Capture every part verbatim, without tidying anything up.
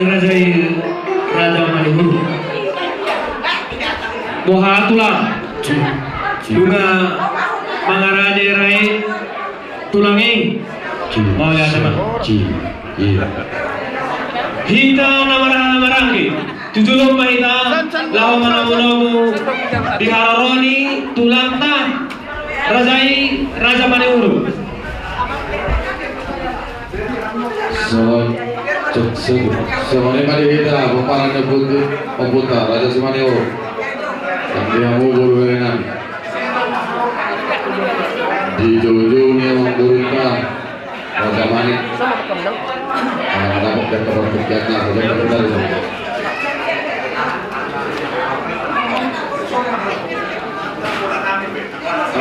Raja i, Raja Manihuruk. Boha tulang? Nunga mangarade ra i tulang i. Mauliate ma. Hita na marhaha maranggi, tu jolo ma hita laho manamu-namu di haroro ni tulangta, raja i, Raja Manihuruk. Songon, so, so, songon i ma di hita pomparan ni ompunta, Raja Simanihuruk. Di hamu boru berenami, di joujou ni amangborunta, Raja Manik. Anak-anak, dan kabar pekiat, nah, saja kita di sana.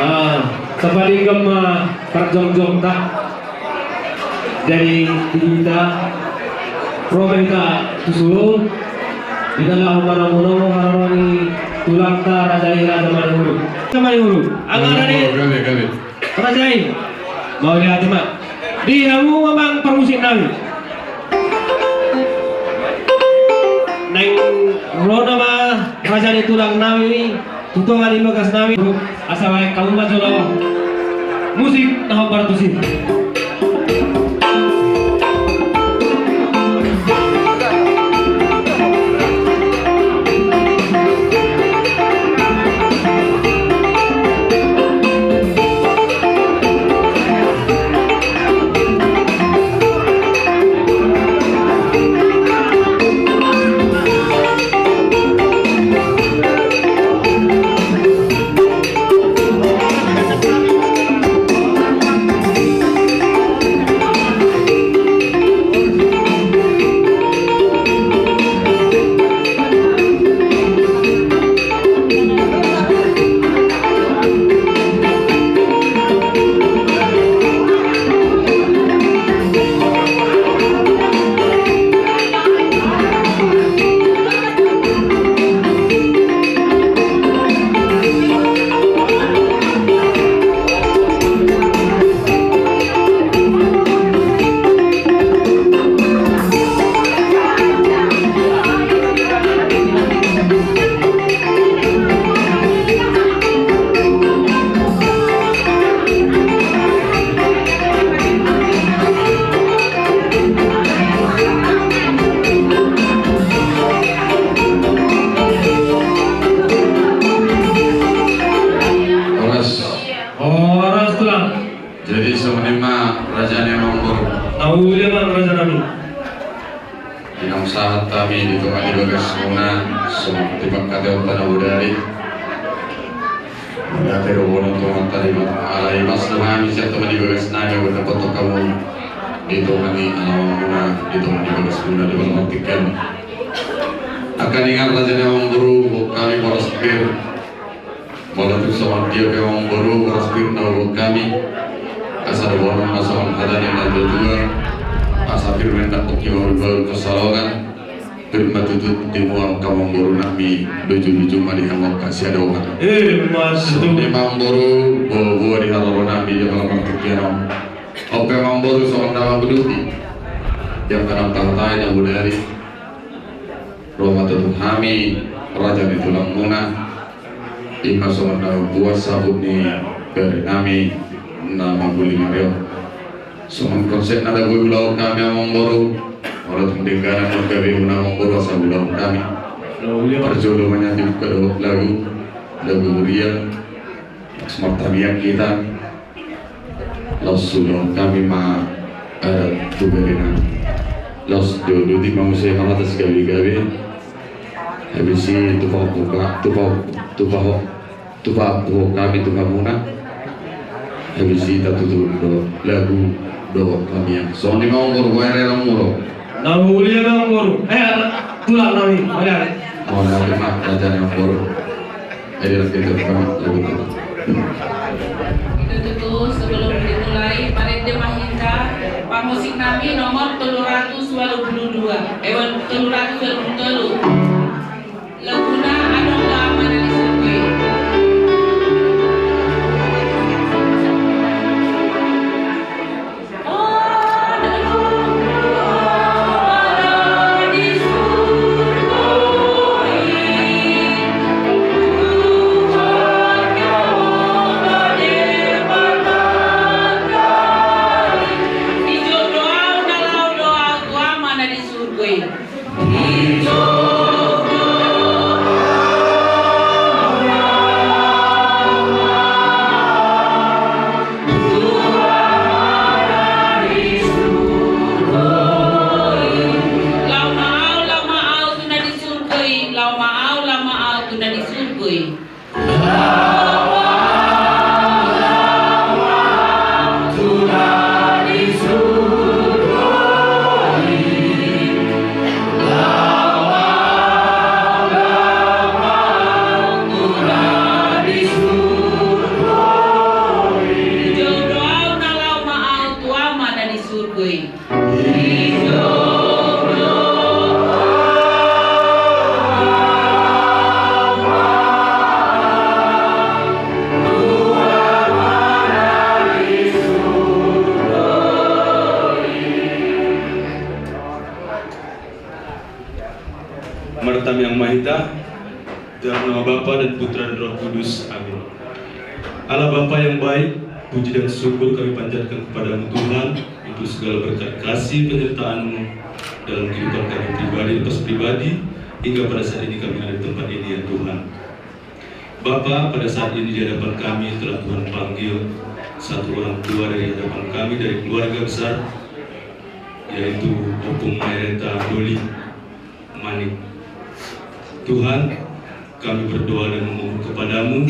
Ah, sapadingkon ma parjongjongta. Jadi, di hita, ro ma hita tu suhut, hita laho manamu-namu haroro ni tulangta, raja i, Raja Manihuruk. Raja Manihuruk. Angka na ni, gabe, gabe, raja i. Mauliate ma. Di hamu amang parmusik nami. Naeng ro nama raja ni tulang nami. Tu tonga ni bagas nami, asa baen hamu ma jolo musik na hombar tusi. Horas. Horas, tulang. Jadi, songon i ma raja ni amangboru. Na uli ma raja nami. Di naung sahat hami di tonga ni bagasmuna, songon i ma pangkataion na bodari. Mauliate do boan tu Amanta Debata, alai mas do hami sian tonga ni bagas nami, molo dapot hamu di tonga ni alamuna, di tonga ni bagasmuna, di partingkian. Angka ninna raja ni amangboru, boan hami boras pir. Molo tung songon dia pe amangboru, boras pir na huboan hami. Asa do boanon ma songon hata ni na tua-tua. Asa pir ma indakhon i bahul-bahul pansalongan. Pir ma tutu timual angka amangboru nami, luju-luju ma di hamu angka siadongan. Eh, mas. Songon i ma amangboru, boa-boa di haroro nami di apala partingkian on. On pe amangboru songon na manguluti. Di angka na tahatai na bodari. Ro ma tutu hami, raja ni tulangmuna. I ma songon na mambuat sabut ni bere nami na mangguling ari on. Songon konsep na da boi ulaon hami amangboru. Molo tung dengganan ma gabe muna amangboru asa ulaon hami. Parjolo ma nian dibuka dohot lagu, lagu huria. Semartamian hita. Laos ulaon hami ma adat tu bere nami. Laos diuduti ma muse ma hata sigabe-gabe. Habis i tupa-, tupa-, tupa-, tupa-, tupa-, tupaho hami tu hamuna. Habis i tatutu do lagu dohot hami an. Songon i ma amangboru, boa ere amangboru. Na uli ma amangboru. Eh, tulang nami. Mauliate. Mauliate ma raja ni amangboru. Itu tutu, sebelum dimulai, parende ma hita, pamusik nami nomor tolu ratus walu pulu dua, eh, wal-, tolu ratus walu pulu tolu. Laguna Adong Lama na di Sirkuit. Laho ma au, laho ma au tu na di surgo i, laho ma au, laho ma au tu na di surgo i. Dijou do au na laho ma au tu Ama na di surgo i. Martangiang ma hita. Dalam nama Bapa dan Putra dan Roh Kudus. Amin. Allah Bapa yang baik, puji dan syukur kami panjatkan kepada-Mu Tuhan untuk segala berkat kasih penyertaan-Mu dalam kehidupan kami pribadi lepas pribadi hingga pada saat ini kami ada di tempat ini ya Tuhan. Bapa, pada saat ini di hadapan kami telah Tuhan panggil satu orang tua dari hadapan kami, dari keluarga besar, yaitu Ompung Maereta Doli Manik. Tuhan, kami berdoa dan memohon kepada-Mu,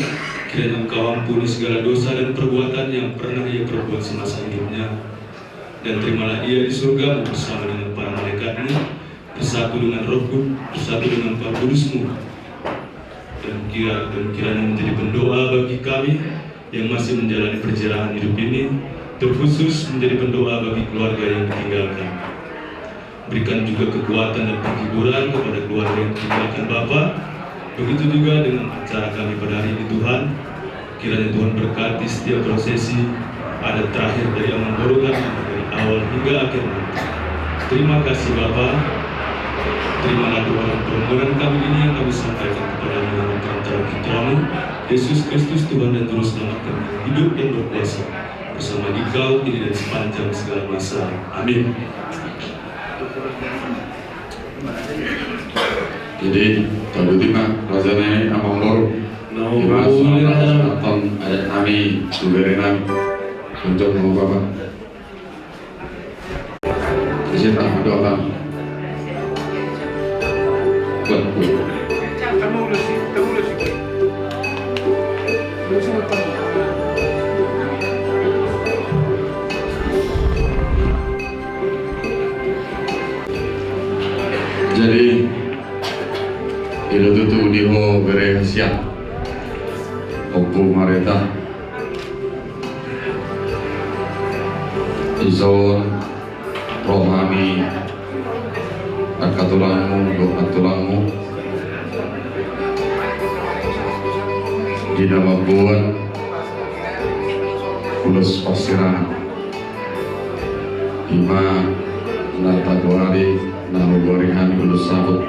kiranya Engkau ampuni segala dosa dan perbuatan yang pernah ia perbuat semasa hidupnya. Dan terimalah ia di surga-Mu bersama dengan para malaikat-Mu, bersatu dengan Roh Kud-, bersatu dengan Roh Kudus-Mu. Dan kira-, dan kiranya menjadi pendoa bagi kami yang masih menjalani perjalanan hidup ini, terkhusus menjadi pendoa bagi keluarga yang ditinggalkan. Berikan juga kekuatan dan penghiburan kepada keluarga yang ditinggalkan Bapa. Begitu juga dengan acara kami pada hari ini, Tuhan. Kiranya Tuhan berkati setiap prosesi adat terakhir dari Amangboru kami, dari awal hingga akhir nanti. Terima kasih, Bapa. Terimalah doa dan permohonan kami ini yang kami sampaikan kepada-Mu dalam perantara Putra-Mu, Yesus Kristus, Tuhan dan Juru Selamat kami, hidup dan berkuasa bersama Engkau kini dan sepanjang segala masa. Amin. Jadi, tabuti ma raja nami Amangboru. Ima songon i ma raja nami. Adat nami tu bere nami. Unjuk mau apa? Isi tak doa. Buat. Jadi, i do tutu di ho bere hasian, Ompu Mareta. Dison ro hami angka tulangmu dohot nantulangmu di na mamboan ulos parsirangan. Ima na tagoari na hugoari hami ulos saput.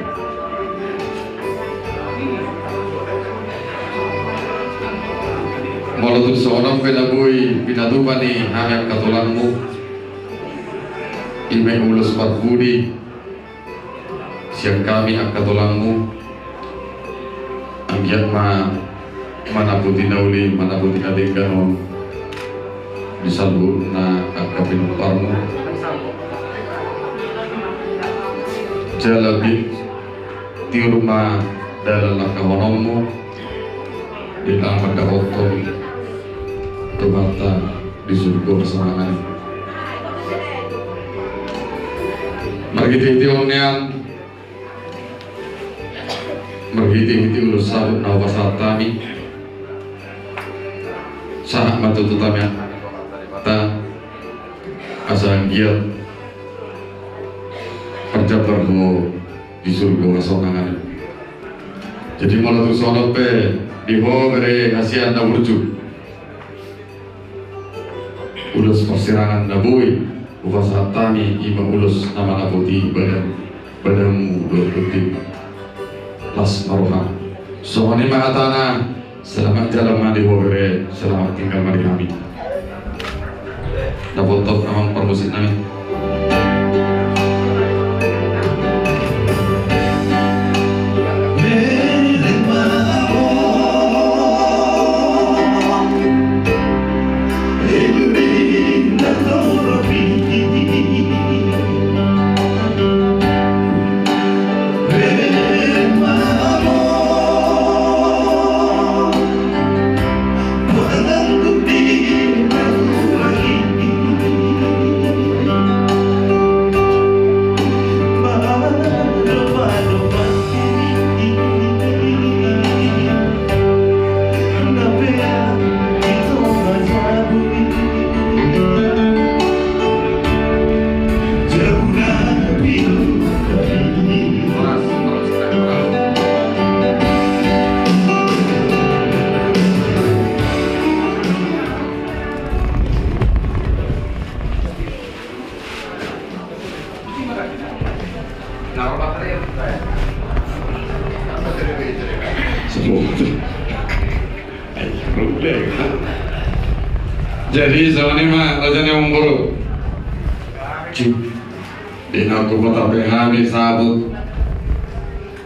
Molo tung songon on pe na boi pinatupa ni hami angka tulangmu, ima ulos parbudi sian hami angka tulangmu, anggiat ma manaputi na uli, manaputi na denggan on di saluhutna angka pinomparmu. Jala boi tiur ma dalan langkahononmu di na mandapothon Tuhanta di surgo sonang i. Marhitehite on nian, marhitehite ulos saput na hupasahat hami, sahat ma tutu hami, ta, asa anggiat parjambar ho di surgo hasonangan i. Jadi molo tung songon on pe di ho bere hasian na burju, ulos parsirangan na boi hupasahat hami ima ulos na manaputi badan, badanmu dohot tondim. Las ma roham. Songon i ma hatana. Selamat jalan ma di ho bere, selamat tinggal ma di hami. Dapothon amang parmusik nami. Jadi songon i ma raja ni amangboru. Di na hupasahat hami sahat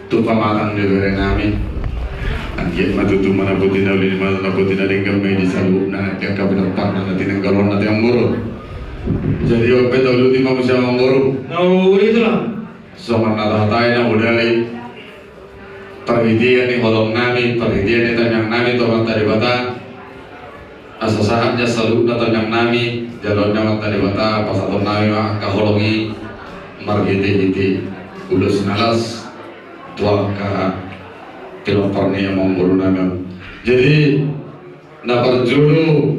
tu pamatang ni bere nami. Anggiat ma tutu ma na boti na uli, ma na boti na denggan ma i di saluhutna di angka pinompar na tinanggalhon na, amangboru. Jadi on pe tauluti ma muse, amangboru. Na uli tulang. Songon na tahatai na modali, parhitean ni holong nami, parhitean ni tangiang nami tu Amanta Debata, asa sahat ma saluhutna tangiang nami, jaloon ni Amanta Debata pasahaton nami ma angka holong i marhitehite ulos na las tu angka pinompar ni amangboru nami on. Jadi na parjolo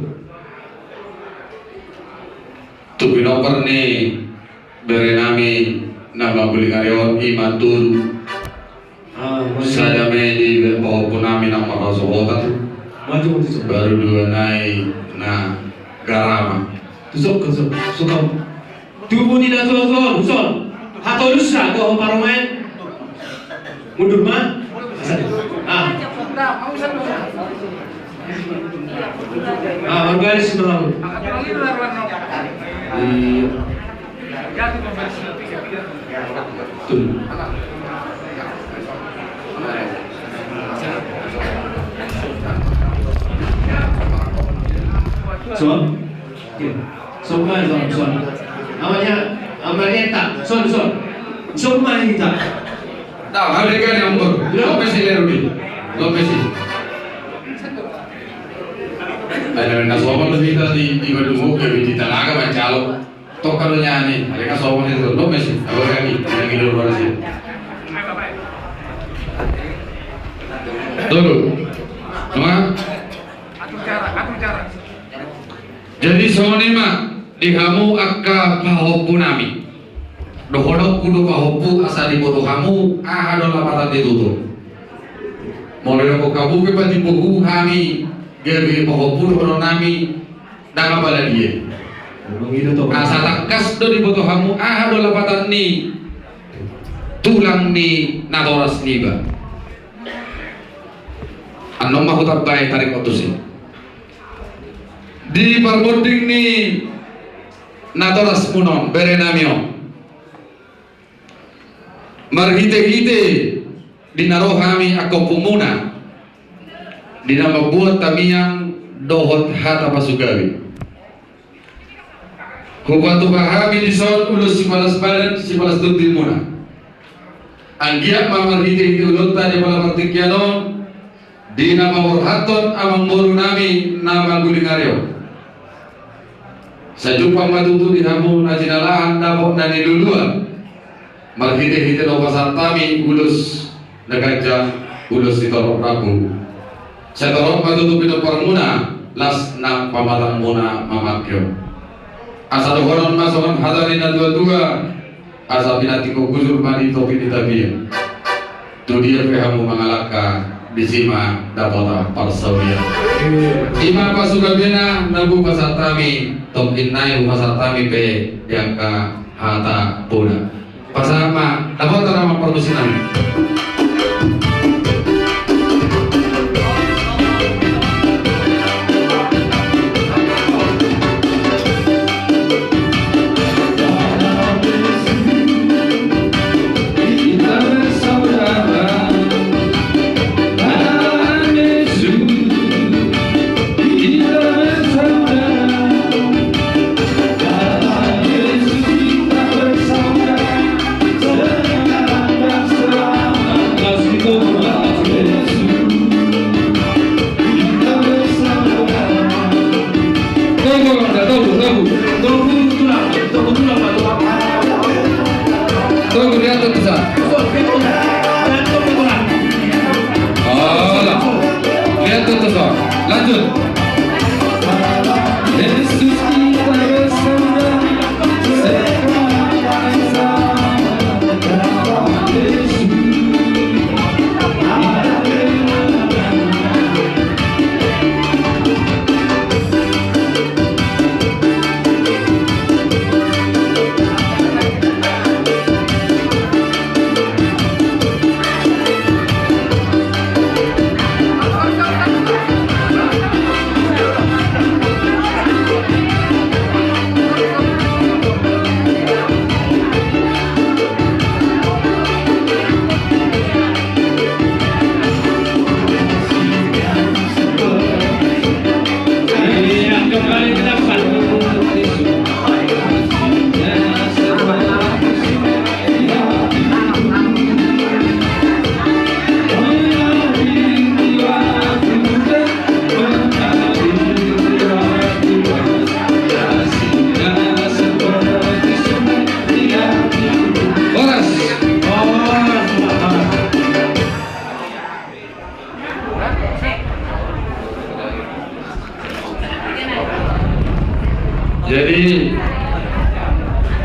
tu pinompar ni bere nami na mangguling ari on, i ma tutu. Ah, maju. Sada ma i di pahompu nami na marhasohotan. Maju, maju, maju. Baru dua nai na garama. Tusuk, tusuk, tusuk. Tubu ni na tua-tua, tuson. Hatolusna, go parumaen. Mundur ma. Ah. Ah, marbaris ma. Iya. Tuh. Son. Iya. Son ma, son, son. Namanya, namanya tak. Son, son. Son ma, tak. Tahu, ada kan yang ber-, lo pesi leru ni. Lo pesi. Ada na sopan lebih tadi di Bandung, oke, di Tanaga, Mancalo. Tokar nya ni, ada na sopan itu. Lo pesi. Apa lagi? Yang ini luar sih. Tunggu. Cuma. Jadi songon i ma di hamu angka pahompu nami. Dohononku do pahompu asa diboto hamu aha do lapatan ni tutur. Molo didok hamu pe patimbohu hami gabe pahompu dohonon nami, ndang apala dia. Asa tangkas do diboto hamu aha do lapatan ni tulang ni natoras niba. Annon ma hutambai taringot tusi. Di parbonding ni natorasmuna on, bere nami on, marhite-hite di na ro hami angka ompungmuna di na mambuat tangiang dohot hata pasugawi, hupatupa hami dison ulos sipalas badan sipalas tondimuna. Anggiat ma marhite-hite ulaonta di apala partingkian on, di na paborhathon amangboru nami na mangguling ari on, sai jumpang ma tutu di hamu na jinalahan dapot na niluluan, marhite-hite na hupasahat hami ulos na ganjang, ulos sitorop rambu. Sai torop ma tutu pinomparmuna, las nang pamatangmuna mamangke on. Asa dohonon ma songon hata ni na tua-tua, asa pinantikhon hujur ma di topi ni tapian. Tu dia pe hamu mangalangka, disi ma dapotan parsaulian. I ma pasugabena na hupasahat hami, tongkin nai hupasahat hami pe di angka hata bona. Pasahat ma, dapotan ma parmusiknami. Togu, togu, togu. Togu, lihat tuh, Tusan. Alah. Lihat tuh, Tusan. Lanjut.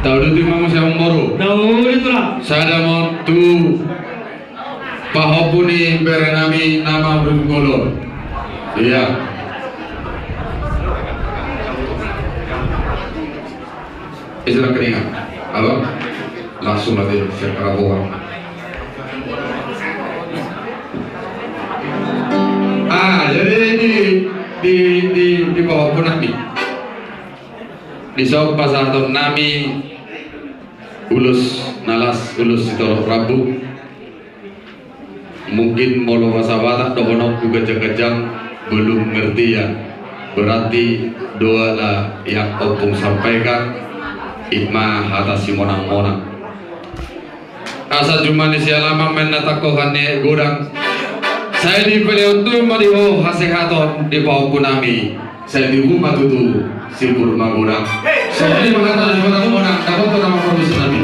Tauduti ma muse amangboru. Tauduti ma. Sada ma tu pahompu ni bere nami na marhite ngolu on. Ia. Isi rekening. Halo? Langsung aja, saya kerabohan. Ah, jadi di, di, di, di pahompu nami. Dison pasahaton nami ulos na las, ulos sitorop rambu. Mungkin molo bahasa Batak dohononku ganjang-ganjang, belum ngerti ia. Berarti doa lah yang ompung sampaikan, i ma hata simonang-monang. Asa jumani sialaman ma inna tangkohan ni godang. Sai dipelehon Tuhan ma di ho hasehaton di pahompu nami. Sai tibu ma tutu, simpul ma godang. Sai di ma hata simonang-monang, dapotan nama produser nami.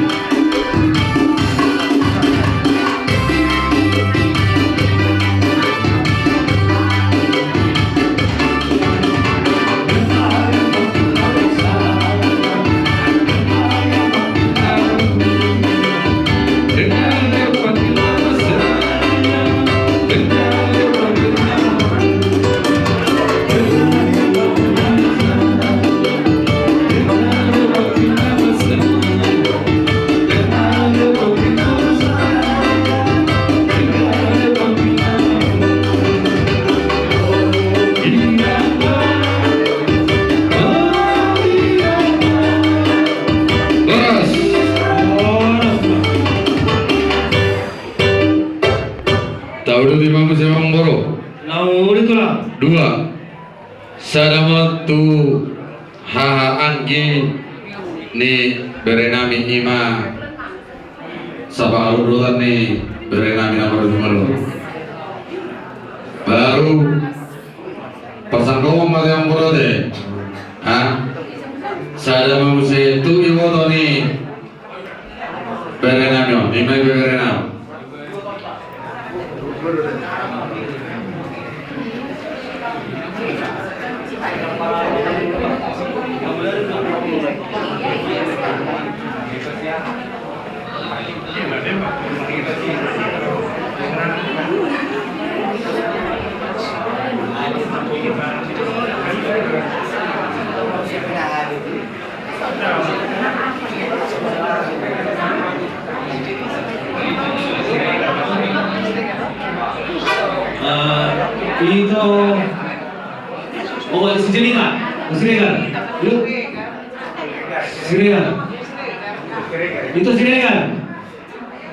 Horas. Tauduti ma muse amangboru. Tauduti ma. Dua. Sada ma tu haha anggi ni bere nami, i ma saparurutan ni bere nami na marhite ngolu on. Baru pasangkomon ma tu amangboru te. Ha? Sada ma muse tu iboto ni bere nami on, i ma i bere nami. Eh, ito, oh, si Siregar, Siregar, yuk, Siregar, ito Siregar,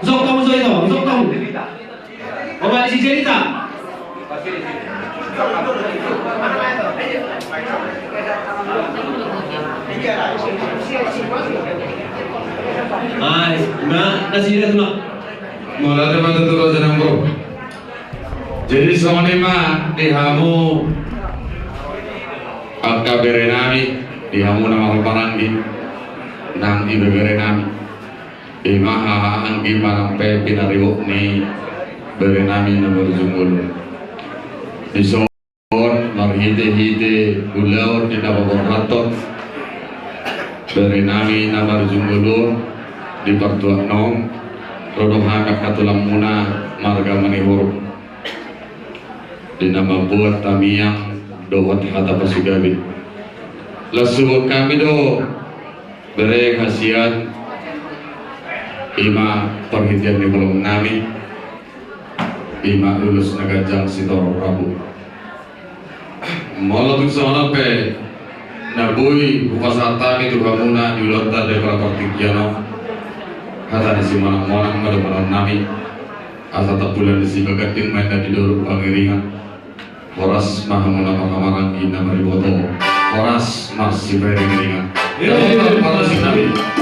sok hamu, sok ito, sok hamu. Obat si cerita. Ai, na, na si dia tu, Mak. Mauliate ma tutu, Raja Nambro. Jadi songon i ma di hamu angka bere nami, di hamu na marhahamaranggi nang ibebere nami. I ma haha anggi manang pe pinaribot ni bere nami na marujung ngolu. Dison marhite-hite ulaon ni na paborhathon bere nami na marujung ngolu on di partuatna on, ro do hami angka tulangmuna marga Manihuruk di na mamboan tamiang dohot hata pasugabin. Las suhut hami do bere hasian, i ma parhitean ni holong nami, i ma ulos na ganjang sitorop rambu. Molo tung songon on pe na boi hupasahat hami tu hamuna di ulaonta di partingkian on, hata ni simonang-monang ma dohonon nami. Asa tapulak ni sibaganding ma inna di dolok pangiringan. Horas ma hamu na marhahamaranggi na mariboto. Horas ma sipairing-iringan. Iya, iya, iya. Horas ma sipairing-iringan.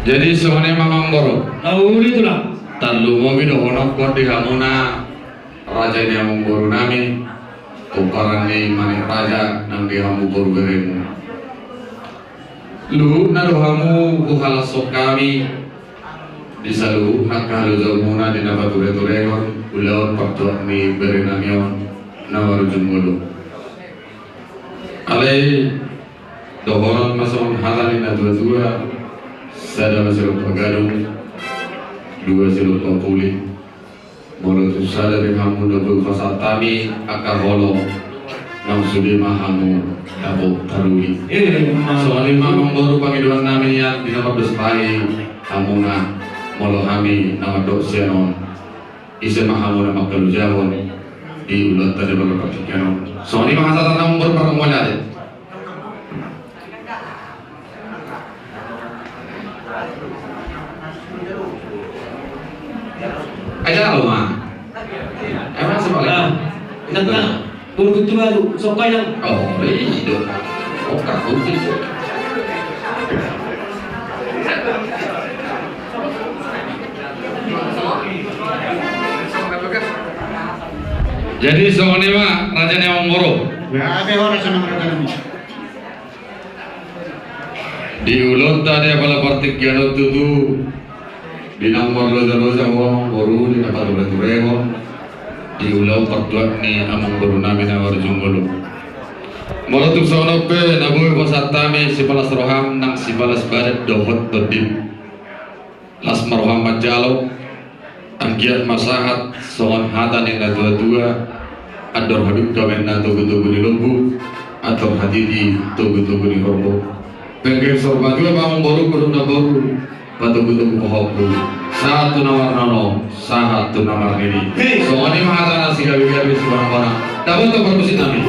Jadi songon i ma amangboru. Na uli tulang. Tarlumobi dohonon di hamuna raja ni amangboru nami, pomparan ni Manik Raja nang di hamu boru beremu. Luhutna do hamu huhalashon hami di saluhut angka halojaonmuna di na pature-turehon ulaon partuat ni bere nami on na marujung ngolu. Alai dohonon ma songon hata ni na tua-tua: Sada ma silompa gadung, dua silompa puli. Molo tung sada be hamu na boi hupasahat hami angka holong, nang sude ma hamu dapot taruli. Songon i ma amangboru pangidoan nami nian di na mardos bahi hamuna, molo hami na mandok sian on, ise ma hamu na mangkalojahon di ulaonta di partingkian on. Songon i ma hasahatan nami amangboru, marga mauliate. Aja lo ma. Emang sekolah. Nah, kita kan urut tuh baru, sok aja. Oh, iya. Oke, oke. Jadi songon i ma raja ni amangboru. Ya, apa orang senang raja ni? Di ulaonta di apala partingkian on tutu, di na marloja-loja ho amangboru di na pature-turehon di ulaon partuat ni amangboru nami na marujung ngolu. Molo tung songon on pe na boi hupasahat hami sipalas roham nang sipalas badan dohot tondim. Las ma roham manjalo, anggiat ma sahat songon hata ni na tua-tua: Andor halumpang ma inna togu-togu ni lombu, andor hatiti togu-togu ni horbo. Pengge sorba tua ma amangboru, godang na boru, patogu-togu pahompu, sahat tu na marnono, sahat tu na marnini. Songon i ma hata na sigabe-gabe, siboan-boan. Dapotan parmusik nami.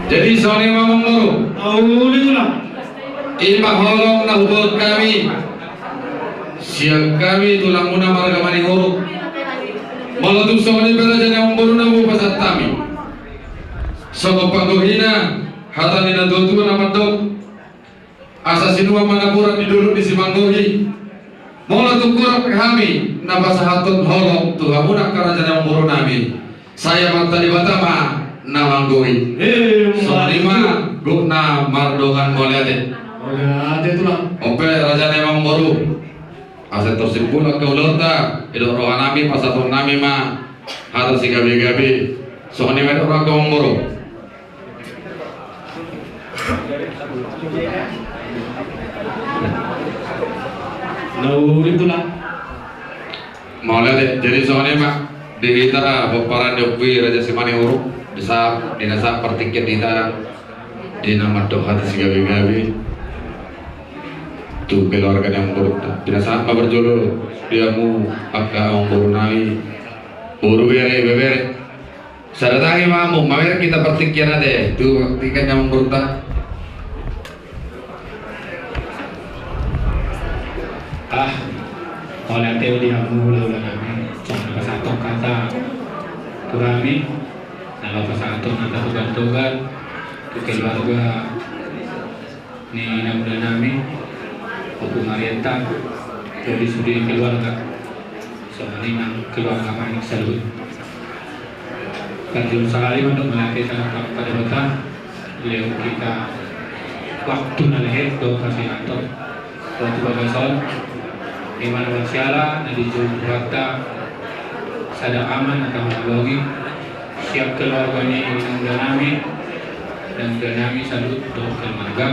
Jadi songon i ma amangboru. Uli tulang. I ma holong na huboan hami sian hami tulangmuna marga Manihuruk. Molo tung songon i pe raja ni amangboru na boi hupasahat hami songon panggohina hata ni na tua-tua na mandok: Asa sinuan ma napuran di dolok ni Simanggohi. Molo tung hurang pe hami na pasahathon holong tu hamuna angka raja ni amangboru nami, sai Amanta Debata ma na manggohi. Songon i ma, gok na mardongan mauliate. Mauliate tulang. On pe raja ni amangboru. Asa tor simpul angka ulaonta, didok roha nami, pasahaton nami ma hata sigabe-gabe. Songon i ma didok roha ni amangboru. Na uli tulang. Mauliate, jadi songon i ma di hita pomparan ni ompu i Raja Simanihuruk, di sahat, di na sahat partingkian di hita, di na mandok hata sigabe-gabe tu keluarga ni amangboru. Di na sahat ma parjolo di hamu angka amangboru nami, boru, bere, ibebere. Sada tangi ma hamu, mamereng hita partingkian ate tu partingkian ni amangborunta. Ah, mauliate di hamu hulahula nami, songon pasahaton hata tu hami, na laho pasahaton hata togar-togar tu keluarga ni ina muda nami, Ompu Marietta, dohot sude keluarga. Songon i nang keluarga Manik saluhut. Parjolo sahali mandok mauliate tu Amanta Debata, Lehon hita waktu na lehet dohot hasehaton. Dohot tu bagas on, ima na marsiala na dijou Tuhanta sada ama na tahaholongi, sian keluarga ni inanami, inanami saluhut dohot keluarga,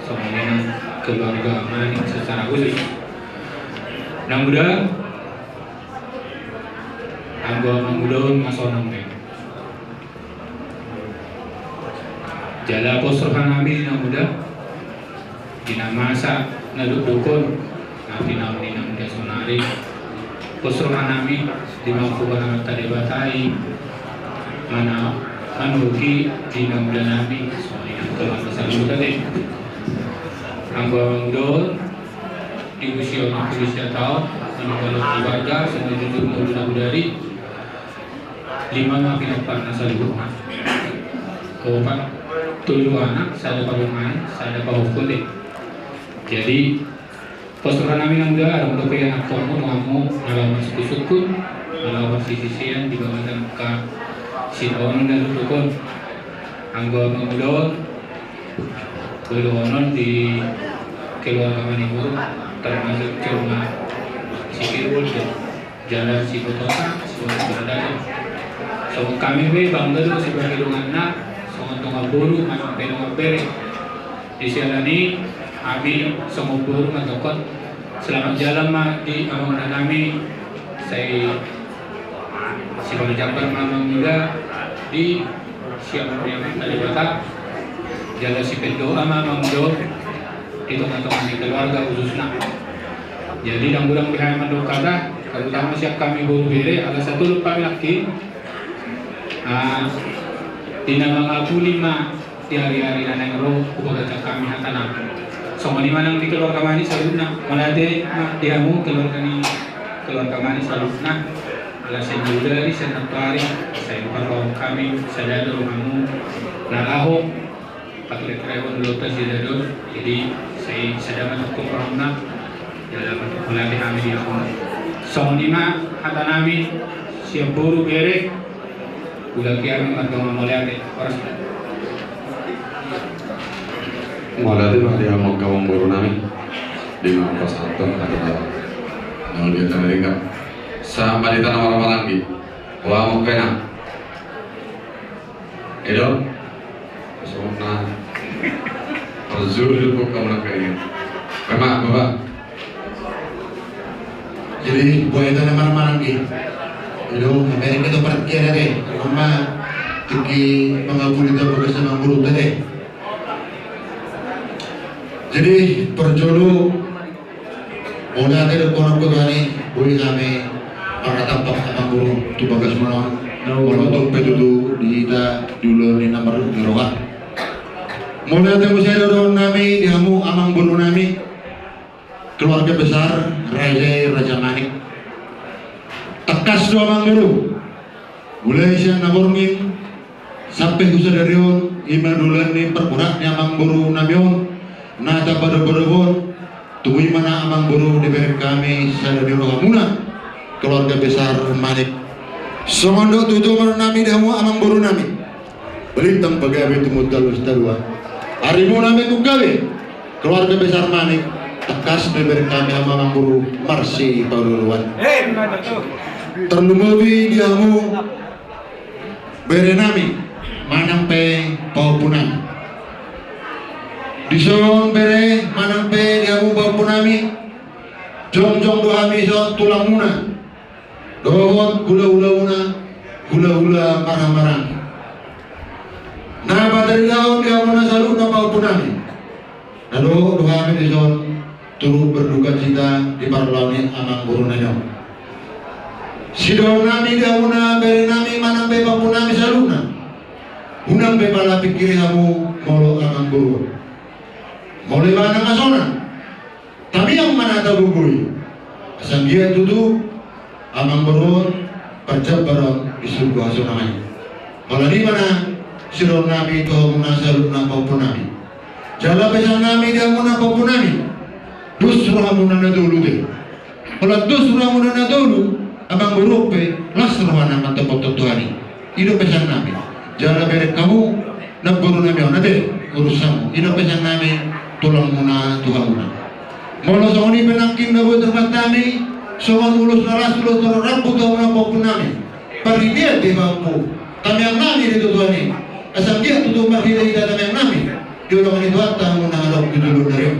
songon i nang keluarga Manik secara khusus. Na muse, anggo amang uda on ma sonang be. Jala pos rohanami di na muse, di na masa na dokdok on, na pinauli na muse saonari. Pos rohanami di mangkuba na marta Debata i, mana manuki di na musenami, songon i nang keluarga saluhutna. Anggo amang uda on, di usia on, di usia taon, maninggal keluarga, songon i jujur molo na bodari, lima ma pinomparna saluhutna. Opat, tolu anak, sada parumaen, sada pahompu. Jadi, pos rohanami na muse, adong dope ianakhonmu, donganmu, na laho marsungkunsungkun, na laho marsisisean, di bagasan angka sitaonon na dokdok on. Anggo amang uda on, boi dohonon di keluarga Manihuruk, termasuk jolma si Kirwul, jala si Botota, si Botota. Songon hami pe bangga do sebagai donganna, songon dongan boru, manang pe dongan bere. Di siala ni i, hami songon boru mandokkon selamat jalan ma di amang udanami, sai sipajabar ma amang uda di siamun ni Amanta Debata, jala sipandoa ma amang uda di tongatonga ni keluarga khususna. Jadi, ndang godang be hami mandok hata, terutama sian hami boru bere, ala satu lupa lagi. Ah, di na mangapuli ma di ari-ari na naeng ro, hupabahen hami hata nami. Songon i ma nang di keluarga Manik saluhutna, mauliate ma di hamu keluarga ni, keluarga Manik saluhutna. Ala sian na bodari, sian na toari, sai parrohahon hami, sada do hamu na laho paturek-turek on, dohot na sada do. Jadi, sai sada ma tongkin rohana. Jala mauliate hami di hamu. Songon i ma hata nami sian boru bere. Ulaon hami mardongan mauliate. Horas. Mauliate ma di hamu angka amang boru nami. Di na pasahathon hata na mauliate na ringkot. Sahat ma di hita na marhahamaranggi. Wah, mauliate ma. Edo. Songon na parjolo do pok kamu nang kaya. Kama, Bapak. Jadi, buat itu na marhahamaranggi. Edo, kami ini kita pergi ada deh. Mama, tingki mangapuli tu bagas amang boru tadi. Jadi, parjolo, mauliate do dohonon tu Tuhan i, boi hami marhatampak amang boru tu bagas muna on. Molo tung pe tutu di hita di ulaon ni na marhite roha. Mauliate muse do dohonon nami di hamu amang boru nami, keluarga besar Raja i, Raja Manik. Tangkas do amang boru. Mulai sian na borngin sampe tu sadari on, ima dohonon ni parboru ni amang boru nami on na tapadopadophon, tubu ima na amang boru dibereng hami sada ni rohamuna, keluarga besar Manik. Songon do tutu ma dohonon nami di hamu amang boru nami. Balintang pagabe tumundalhon sitarua. Arimuna ma tung gabe, keluarga besar Manik, tangkas dibereng hami hamu amang boru marsipaolooloan. Tarlumobi di hamu bere nami manang pe pahompu nami. Dison bere manang pe di hamu pahompu nami, jongjong do hami dison tulangmuna dohot hulahula muna, hulahula marhahamaranggi. Na pataridaon di hamuna saluhutna pahompu nami. Na dohot do hami dison turut berduka cita di parlao ni amang boru nami on. Sidohonon nami di hamuna bere nami manang pe pahompu nami saluhutna. Unang pe pala pingkiri hamu molo amang boru. Molo ibana nunga sonang. Tamiang ma na tagogoi. Asa anggiat tutu amang boru on parjambar on di surgo hasonangan i. Holan i ma na sidohonon nami tu hamuna saluhutna pahompu nami. Jala pesan nami di hamuna pahompu nami. Dos rohamuna na tolu te. Holan dos rohamuna na tolu, amang boru on pe las rohana mantophon Tuhan i. I do pesan nami. Jala bereng hamu Namboru nami on, ate, urusanmu. I do pesan nami, tulangmuna tu hamuna. Molo songon i pe nangkin na boi tarbat nami, songon ulos na las, ulos na rambu tu hamuna pahompu nami. Parhitean di pahompu, tamiang nami di tutuan i. Asa anggiat tutu marhite hita tamiang nami, dioloi ni Tuhanta hamuna na adong tu jolo nari on.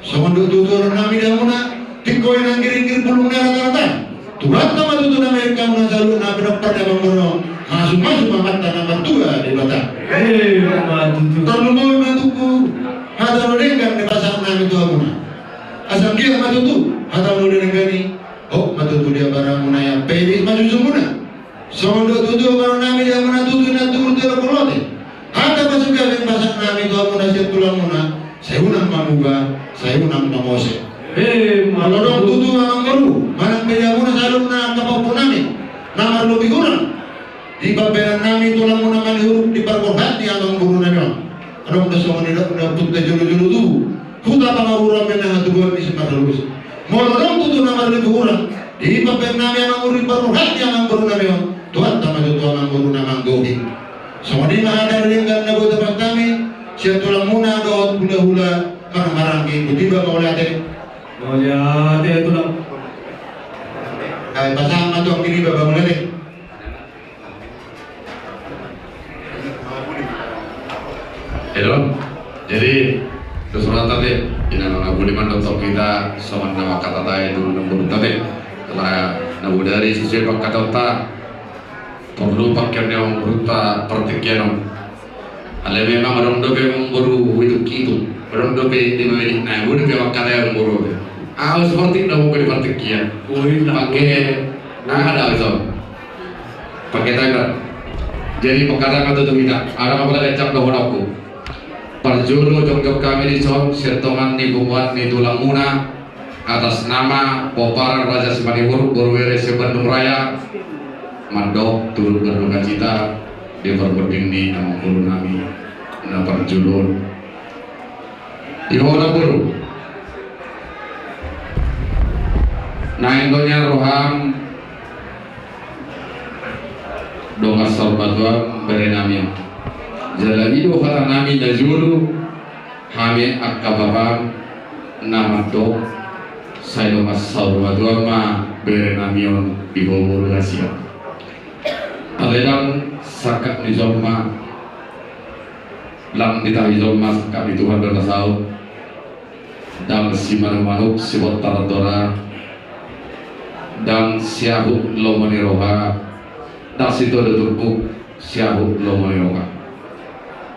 Songon dohot tutu dohonon nami di hamuna, tingko i nangkiringkir bulung ni rata-rata. Tuhanta ma tutu na mamereng hamuna saluhutna, pinompar ni amangboru on. Masumasu ma amanta na martua Debata. Emma tutu. Tarlumobi ma tutu hata na denggan ni pasahat nami tu hamuna. Asa anggiat ma tutu hata na denggan i, hot ma tutu di abaramuna i, ampe di maju sumuna. Songon dohot tutu dohonon nami di hamuna, tutu i na tubu tu elek ni lote. Hata pasupasu i pasahat nami tu hamuna sian tulangmuna, sai unang mamuba, sai unang mamose. Emma tutu. Molo adong tutu amangboru manang pe di hamuna saluhutna angka pahompu nami na marlobi hurang di pambahenan nami, tulangmuna Manihuruk, di parborhat ni amangboru nami on. Adong do songon nidok ni ompunta jolo-jolo tubu, huta Pangaruruan ma hatubuan ni si Marhalus. Molo adong tutu na marlobi hurang di pambahenan nami amangboru, di parborhat ni amangboru nami on, Tuhanta ma tutu amangboru na manggohi. Songon i ma hata na denggan na boi tarbat nami sian tulangmuna dohot hula-hula marhaha-maranggi. Botima mauliate. Mauliate tulang. Ai pasahat ma tu anggi ni baba mauliate. Edo, jadi, dos rohanta te, ina mangapuli mandok tong hita, songon na mangkatai tu namboru ta te. Setelah nabodari sesuai pangkataion ta, porlu pangkian ni amangboru ta partingkian on. Alai memang adong dope amangboru huituk-ituk, adong dope di mamidik na, adong dope mangkatai amangboru. Au seperti na mungkin di partingkian. Pakai, ah, ada, so. Pakai timer. Jadi, pangkataion ma tutu hita. Ada apa lagi cap dohononku. Parjolo jongjong hami dison, sian tongan ni punguan ni tulangmuna, atas nama pomparan Raja Simanihuruk, boru, bere se-Bandung Raya, mandok turut berdukacita di parpudi ni amangboru nami na parjolo on. Di ho namboru. Naeng do nian roham dongan saur matua bere nami on. Jala i do hata nami na jolo, hami angka bapam na mandok, sai dongan saur matua ma bere nami on di ho boru hasian. Alai ndang sangkap ni jolma, ndang ditahi jolma sangkap ni Tuhan do na saut. Ndang simanuk-manuk sibontar dora, ndang siahut lomo ni roha, ndang sitodo turpuk siahut lomo ni roha.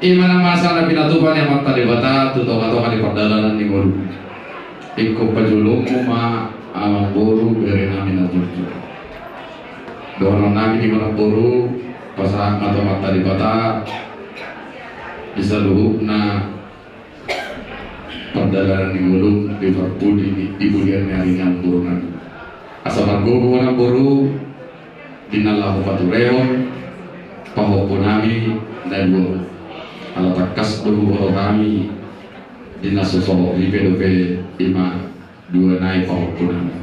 I ma na masa na pinatupa ni Amanta Debata tu tonga-tonga ni pardalanan ni ngolu. Ingkon pajulungmu ma amangboru bere nami na jujur. Dohonon nami di ho namboru, pasahat ma tu Amanta Debata di saluhutna pardalanan ni ngolu di parpudi ni, di pudian ni ari ni amangboru nami. Asa margogo ho namboru di na laho paturehon pahompu nami na dua on. Ala tangkas do huboto hami di na so sohot ripe dope i ma dua nai pahompu nami.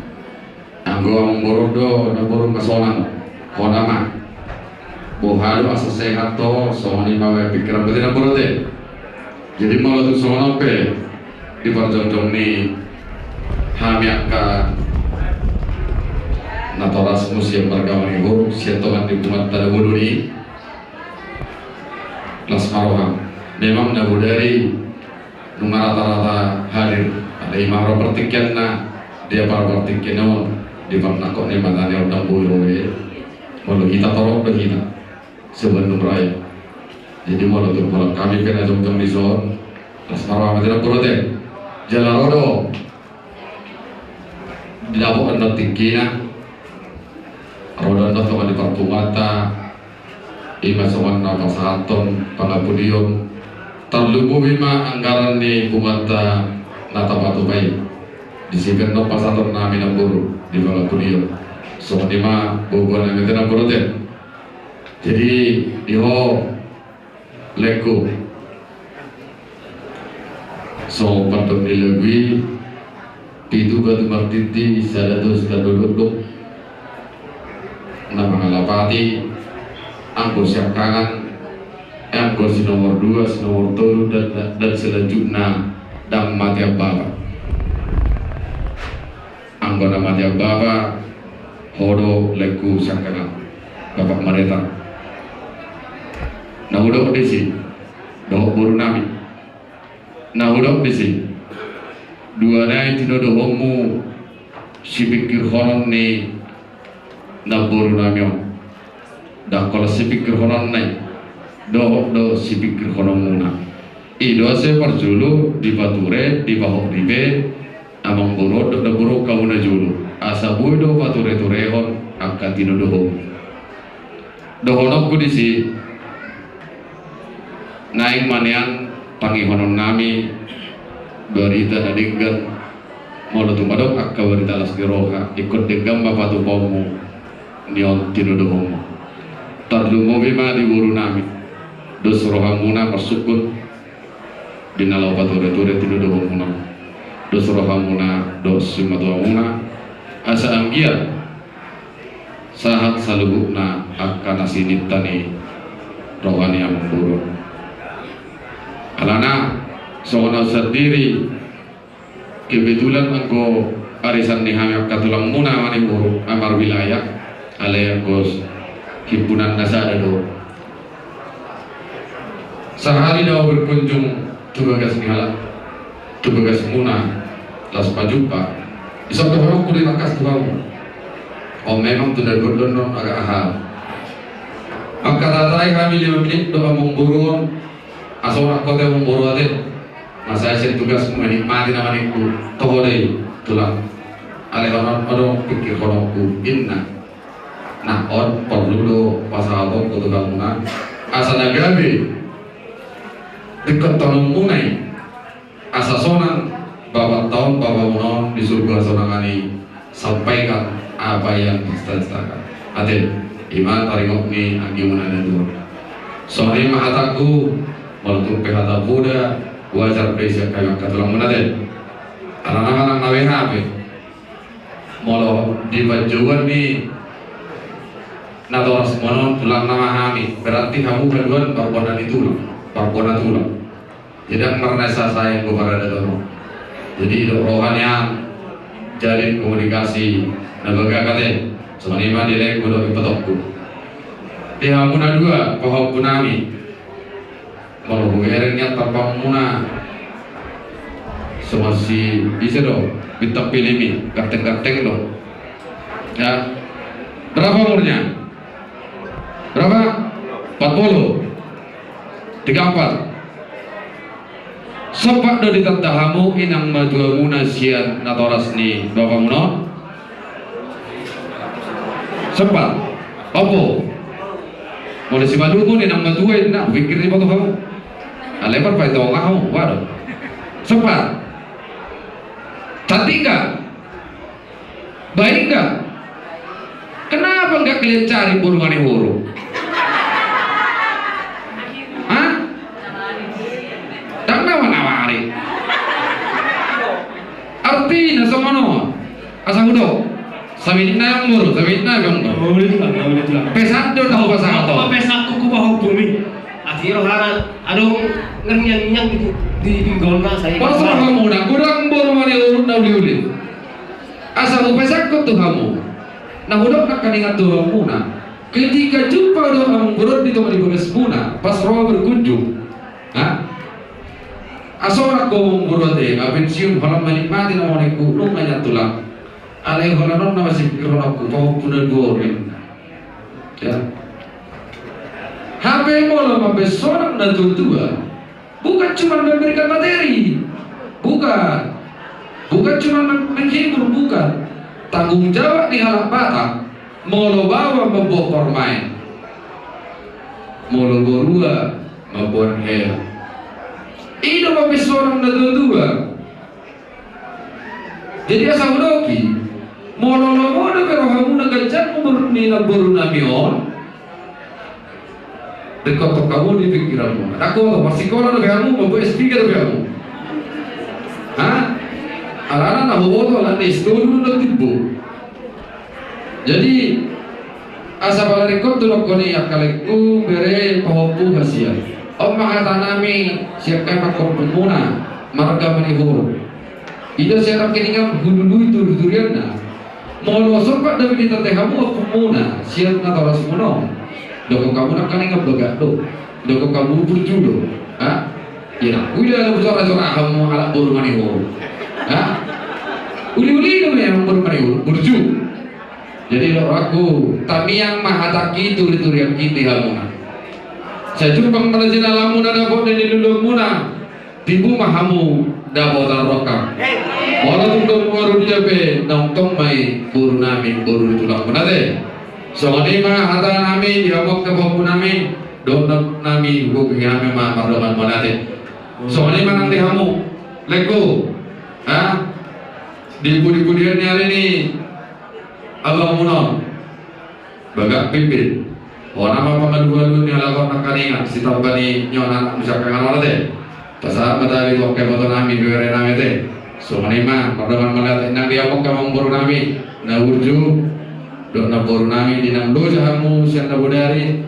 Anggo amangboru do namboru masonang, hona ma. Boha do asa sehat ho, songon i ma baen pingkiran, berarti namboru te. Jadi molo tung songon on pe di parjongjong ni hami angka natorasmu sian marga Manihuruk, sian tongan ni punguanta na bolon i, las ma roham. Memang na bodari nunga rata-rata hadir. Alai i ma ro partingkianna, dia par partingkian on di parnangkok ni mata ni on, ndang boi ro be. Molo hita torop do hita se-Bandung Raya. Jadi molo tung holan hami pe na jongjong dison, las ma roha ma tu namboru te. Jala ro do didapot annon tingkina, ro do annon tonga ni parpunguanta, i ma songon na pasahathon pangapudion, tarlumobi ma anggaran ni punguanta na tapatupa i. Disi pe annon pasahaton nami namboru di pangapudion. Songon i ma boaboa nami te namboru te. Jadi di ho laengku, so pandok ni lagu i, pitu batu martiti, sada dos tandodokdok. Na mangalapati anggo siangkangan Anggo si nomor dua, si nomor tolu, dan, dan selanjutna, dang mate bapa. Anggo na mate bapa, ho do laengku siangkangan, Bapak Mareta. Na hudok disi, dohot boru nami. Na hudok disi. Dua nai tinodohonmu sipingkirhonon ni namboru nami on. Dang holan sipingkirhononna i, dohot do sipingkirhononmuna. I do asa parjolo dipature, dipahot ripe, amangboru on dohot namboru on hamuna jolo. Asa boi do pature-turehon angka tinodohonmu. Dohononku disi, naeng ma nian pangihonon nami barita na denggan, molo tung adong angka barita las ni roha, ingkon denggan ma patupaonmu ni on tinodohonmu. Tarlumobi ma di boru nami, dos rohamuna marsungkun di na laho pature-ture tinodohonmuna, dos rohamuna dohot simatuamuna, asa anggiat sahat saluhutna angka na sininta ni roha ni amangboru. Alana songon au sandiri, kebetulan anggo arisan ni hami angka tulangmuna Manihoru, marwilayah, alai anggo himpunan na sada do. Sahali do au berkunjung tu bagas ni halak, tu bagasmuna, laos pajumpa. Isop dohononku di tangkas tu hamu. O, memang tu na gondon on agak aha. Angka tatai hami lima menit do amangboru on. Asa unang hote amangboru ate. Masa ise tugasmu, menikmati nama ningku. Toho do i, tulang. Alai holan adong pingkirhononku, inna. Nah, on porlu do pasahatonku tu hamuna. Asa na gabe ringkot tononmuna i. Asa sonang bapanta on, bapamuna on di surgo hasonangan i, sampaikan apa yang dicita-citakan. Ate, i ma taringot ni anggimuna na dua. Songon i ma hatangku, molo tung pe hata poda, wajar pe sian hami angka tulangmuna ate. Alana manang na beha pe. Molo di panjouan ni natorasmuna on tulangna ma hami, berarti hamu haduan parbona ni tulang, parbona tulang. Jadi dang marnesa sae anggo paradaton on. Jadi didok roha nian, jalin komunikasi na bagak ate. Songon i ma di laengku dohot ipatongku. Di hamuna dua, pahompu nami. Molo hubereng nian tampangmuna, songon si ise do bintang film i, ganteng-ganteng do. Ya. Berapa umurnya? Berapa? Empat puluh. Tiga empat. Sompat do ditanda hamu inang matuamuna sian natoras ni bapamuna on? Sompat. Ompu. Molo simalungun inang matua inna, pikir ni boto hamu. Alai parpaitong ahu, waduh. Sompat. Cantik nggak? Baik nggak? Kenapa nggak kalian cari boru Manihoru? Hah? Dang nawar-nawari. Artina songon on. Asa hudok. Saminit nai amangboru, saminit nai amangboru. Boleh tulang, boleh tulang. Pesan do na hupasahat on. Apa pesanku tu pahompu i? Ati rohana, adong ngernyang-nyang di, di pinggolna, sai. Pas rohamuna, godang boru Manihoru na uli-uli. Asa hupasahat tu hamu. Na hudok nangkaningan tu hamuna. Ketika jumpa do amangboru on di tonga ni bagasmuna, pas ro berkunjung. Hah? Asa unang ho amangboru ate, apensiun, holan menikmati nama ningku, nunga nian tulang. Alai holan on na masipingkirhononku, pahompu na dua on. Ya. Hape molo mambaen sonang na tua-tua, bukan cuma memberikan materi. Bukan. Bukan cuma men-, menghibur, bukan. Tanggung jawab ni halak Batak, molo baoa mamboan parumaen. Molo borua mamboan hela. I do mambaen sonang na tua-tua. Jadi asa hudoki, molo lomo dope rohamuna ganjang umur ni namboru nami on, ringkot hamu di pingkiranmuna. Dang huboto, marsikola dope hamu, mamboan S tiga dope hamu. Hah? Alana na huboto, alana S tolu do na timbo. Jadi, asa pala ringkot tu dokkon i angka laengku, bere pahompu hasian. On ma hata nami sian hami angka ompungmuna marga Manihuruk. Ida sian nangkiningan hulului turiturianna. Molo sompat dope ditanda hamu ompungmuna sian natorasmuna on, dohonon hamu nangkiningan bagak do, dohonon hamu burju do. Ha? Ia na, huida do jora-jora hamu halak boru Manihuruk. Ha? Uli-uli do memang boru Manihuruk burju. Jadi dohononku, tamiang ma hatangki turiturianki di hamuna. Sai jumpang ma na jinalamuna dapot ni luluanmuna. Tibu ma hamu dapotan rongkap. Molo tung dong boru dia pe, nongtong ma i boru nami, boru ni tulangmuna te. Songon i ma hata nami di hamu angka pahompu nami, dohonon nami, hugohi hami ma mardongan mauliate. Songon i ma nang di hamu, lengku. Ha? Di pudi-pudian ni ari ni abangmuna on. Bagak pimpin. Hona ma pangalualuan ni halak on nangkiningan, sitamba ni nion anak musang kangan on te. Pasahat ma tabi tu angka iboto nami, bere nami te. Songon i ma, mardongan mauliate nang di hamu angka amangboru nami. Na burju, dohot na boru nami, di na loja hamu sian na bodari.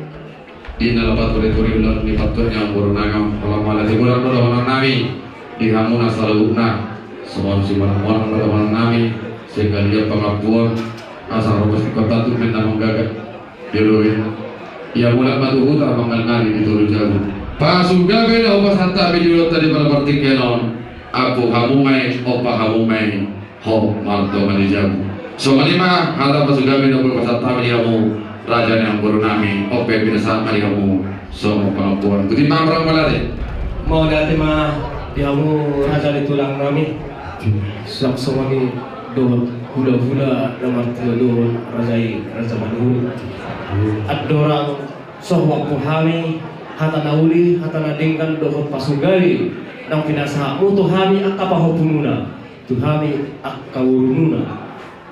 Di na loja turituri ulaon ni patuan ni amangboru nami, molo mauliate godang do dohonon nami. Di hamuna saluhutna. Songon simonang-monang do dohonon nami. Sehingga dia pangampuon. Asa ro pos ikot tatu mena manggaga. Jolo i. Ia mulak ma tu huta manggal nari di Tolu Jabu. Pasu gabe na hupasahat hami di ulaonta di pala partingkian on. Ampu hamu ma i, ompa hamu ma i, ho mardongan di jabu. Songon i ma hata pasu gabe na hupasahat hami di hamu raja ni amangboru nami, on pe pinasahat ma di hamu songon pangampuon. Botima amang mauliate. Mauliate ma di hamu raja ni tulang nami. Suang songon i dohot hulahula na martua dohot raja i, raja Manihuruk. Andorang so huampu hami hata na uli, hata na denggan dohot pasu gabe naung pinasahatmu tu hami angka pahompumuna, tu hami angka borumuna.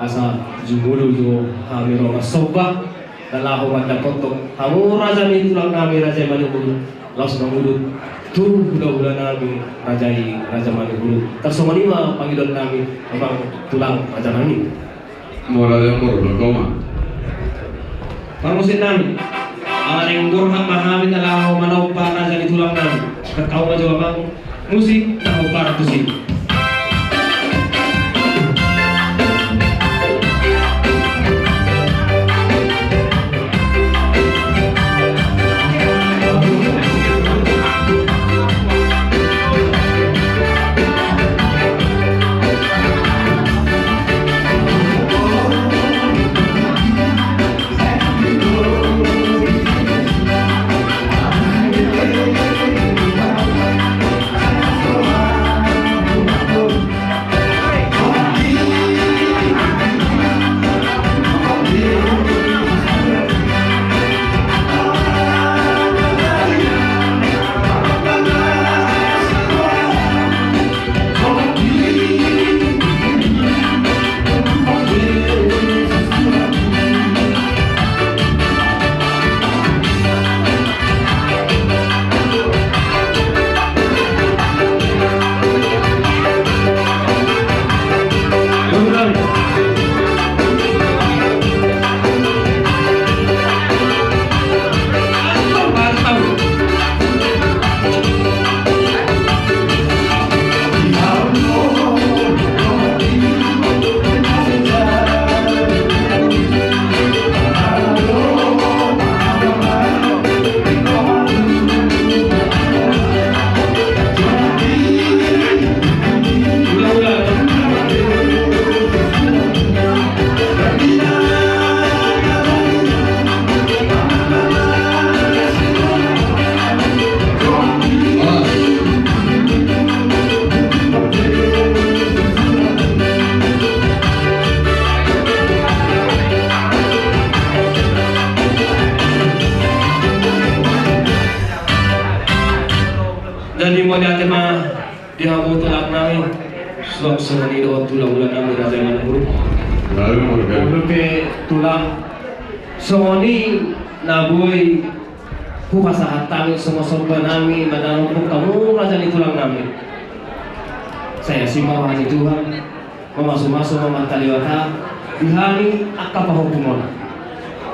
Asa jumolo do hami ro marsomba na laho mandapothon hamu raja ni tulang nami, raja i Manihuruk, laos mangudut tu hulahula nami, raja i, raja Manihuruk. Tarsongon i ma pangidoan nami, amang tulang raja nami. Mauliate amang boru, dongkon ma. Parmusik nami. Amang borhat ma hami na laho manompa raja ni tulang nami. Dengkan ma jo amang musik na hombar tusi. Jadi mauliate ma di hamu tulang nami, suang songon i dohot hulahula nami raja i Manihuruk. Lalu mauliate. Molo pe tulang songon i na boi hupasahat hami songon somba nami mandapothon hamu raja ni tulang nami. Sai asi ma roha ni Tuhan. Mamasumasu ma Amanta Debata di hami angka pahompumuna.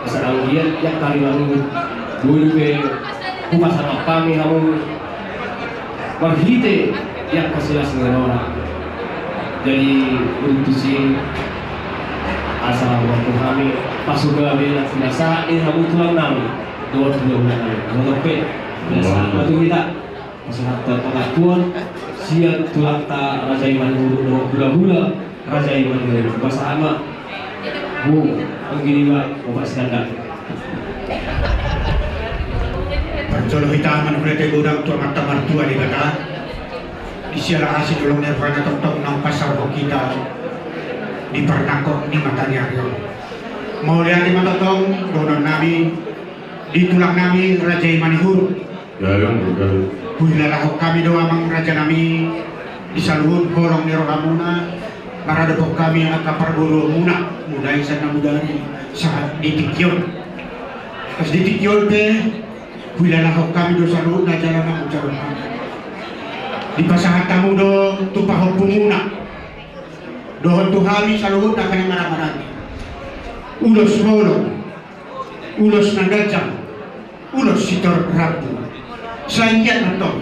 Asa anggiat di angka ari na uli boi pe Pasahat hami hamu marhite di angka silas ni roha. Jadi, untuk tusi asa waktu hami pasohot gabe na pinasahat ni hamu tulang nami dohot hulahula nami. Molo pe pinasahat ma tu hita, pasahat tu pangakuan sian tulangta Raja i Manihuruk dohot hulahula Raja i Manihuruk. Pasahat ma. Bung, anggi niba, Bapak Sikandar. Parjolo hita mangulahon godang tu Amanta Martua Debata, di siala asi dolok ni rohana tongtong naung pasaorhon hita di parnangkok ni mata ni ari on. Mauliate ma tongtong dohonon nami di tulang nami Raja i Manihuruk. Huhilalahon hami do amang raja nami di saluhut holong ni rohamuna, maradophon hami angka parboruonmuna, mulai sian na mudari sahat di tingki on. Pas di tingki on pe, huhilalahon hami do saluhutna jala mangucap hami. Dipasahat hamu do tu pahompumuna dohot tu hami saluhutna hami marhahamaranggi. Ulos holong, ulos na ganjang, ulos sitorop rambu. Sai anggiat ma antong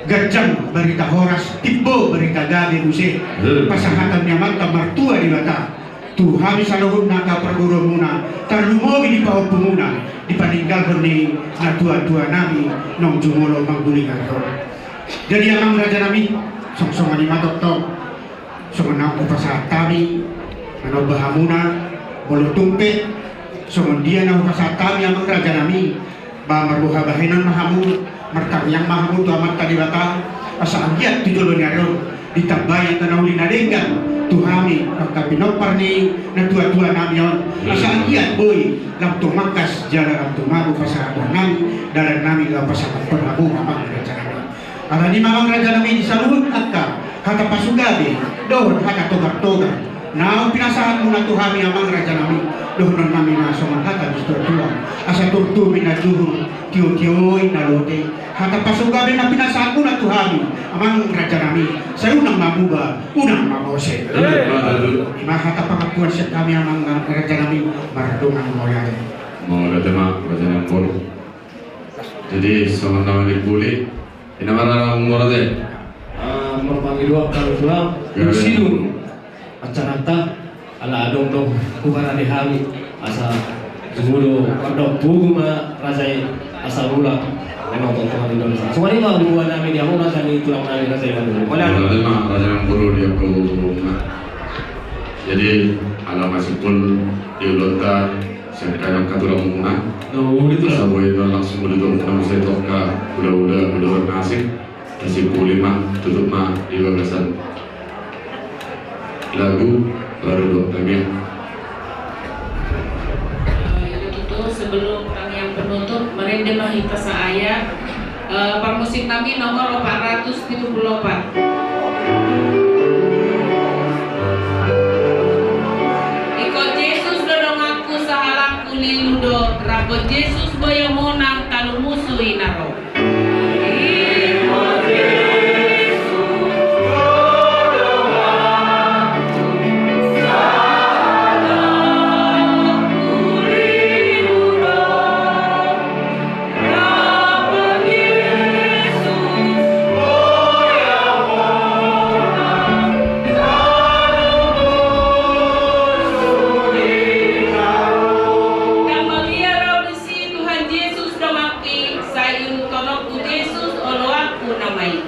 ganjang barita horas, timbo barita gabe muse. Pasahaton ni Amanta Martua Debata tu hami saluhutna angka parboruonmuna, tarlumobi di pahompumuna, dipaninggalhon ni natuatua nami naung jumolo mangguling ari on. Jadi amang raja nami, songsongon i ma tongtong songon na hupasahat hami, na naeng hamuna, molo tung pe songon dia na hupasahat hami amang raja nami, ba marboha bahenon ma hamu, martangiang ma hamu tu Amanta Debata, asa anggiat tu joloan ni ari on ditambai angka na uli na denggan tu hami angka pinompar ni natuatua nami on, asa anggiat boi lam tumangkas jala lam tumabo pasahaton nami, dalan nami lam pasahaton hamu amang raja nami. Alani i ma amang raja nami di saluhut angka hata pasugabe dohot hata togartogar naung pinasahatmuna tu hami amang raja nami, dohonon nami ma songon hata ni situatua: Asa turtu ma inna juhur, tiotio inna lote. Hata pasugabe na pinasahatmuna tu hami amang raja nami, sai unang ma muba, unang ma mose. Ima hata pangakuan sian hami amang raja nami, mardongan mauliate. Mauliate ma raja nami. Jadi songon na mangulahon, ina marana murate. Ah, marpangidoan hami tulang, sidung acaranta, ala adong do huparade hami, asa jumolo mardongan, pugu ma raja i, asa ula. Memang tontongan Indonesia. Songon i ma hubungan nami di hamu raja ni tulang nami raja i Manihuruk. Mauliate ma raja nami di hamu. Jadi ala masipul di ulaonta. Sian hami angka tulang muna. Asa boi langsung muli tu muna muse tu angka hulahula, hulahula na asing. Asa boi ma tutup ma di bagasan lagu baru dua kami. Eh, itu tuh sebelum kami yang penutup, merende ma hita saaya. Eh, parmusik nami nomor opat ratus pitu pulu opat. Ingkon Jesus do donganku, sahalakku lilu do, rap dohot Jesus boi au monang, talu musu i na ro. Ndang mabiar au disi Tuhan Jesus donganki, sai iuduthononku Jesus oloanku na main.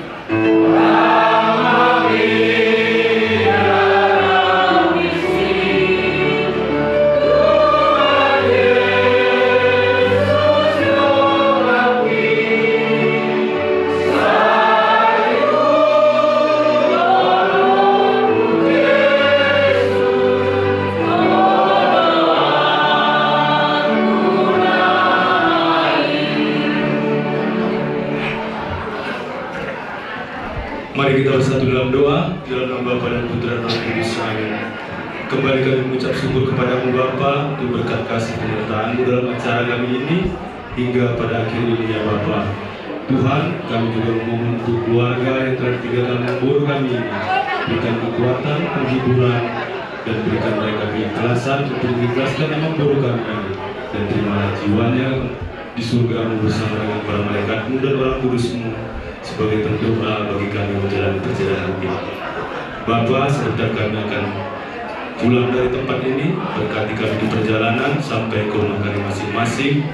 Mari kita bersatu dalam doa, di dalam nama Bapa dan Putra dan Roh Kudus. Amin. Kembali kami mengucap syukur kepada-Mu Bapa, untuk berkat kasih penyertaan-Mu dalam acara kami ini, hingga pada akhir ini ya Bapa. Tuhan, kami juga memohon untuk keluarga yang telah ditinggalkan boru kami ini. Berikan kekuatan, penghiburan, dan berikan mereka keikhlasan untuk mengikhlaskan nama boru kami ini. Dan terimalah jiwanya di surga-Mu bersama dengan para malaikat-Mu dan orang kudus-Mu sebagai pendoa bagi kami menjalani perjalanan ini. Bapa, sebentar kami akan pulang dari tempat ini, berkati kami di perjalanan sampai ke rumah kami masing-masing.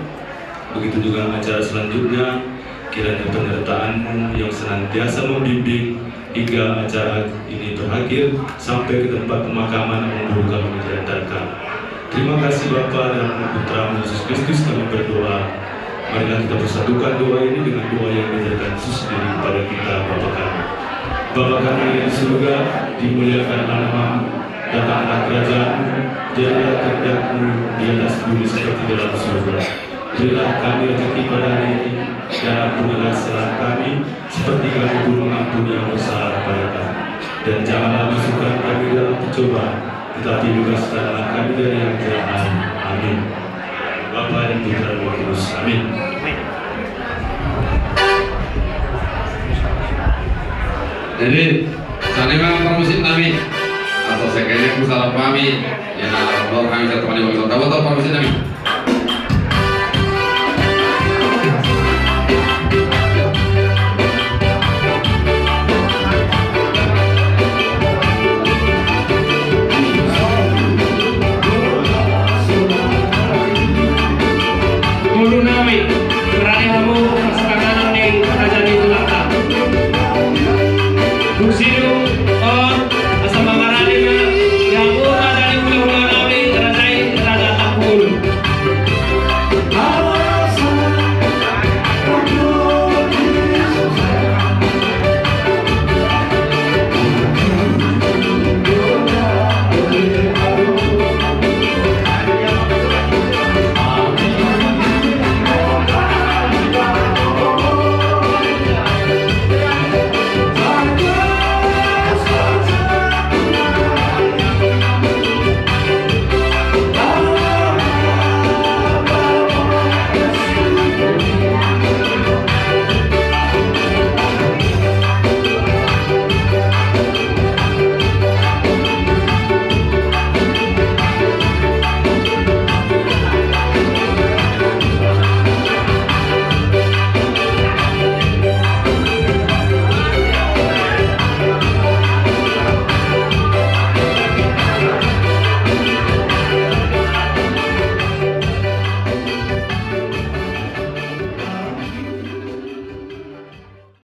Begitu juga acara selanjutnya, kiranya penyertaan-Mu yang senantiasa membimbing hingga acara ini berakhir sampai ke tempat pemakaman yang baru kami diantarkan. Terima kasih Bapa, dalam nama Putra-Mu Yesus Kristus kami berdoa. Marilah kita persatukan doa ini dengan doa yang diajarkan Yesus sendiri kepada kita, Bapa kami. Bapa kami yang di surga, dimuliakanlah nama-Mu, datanglah kerajaan-Mu, jadilah kehendak-Mu di atas bumi seperti dalam surga. Berilah kami rezeki pada hari ini, dan ampunilah kesalahan kami, seperti kami pun mengampuni yang bersalah kepada kami. Dan janganlah masukkan kami dalam percobaan, tetapi bebaskanlah kami dari yang jahat. Amin. Bapa dan Putra dan Roh Kudus. Amin. Jadi, songon i ma parmusik nami. Asa sahali husalap hami. Ia na, hami satu kali waktu. Tahu parmusik nami.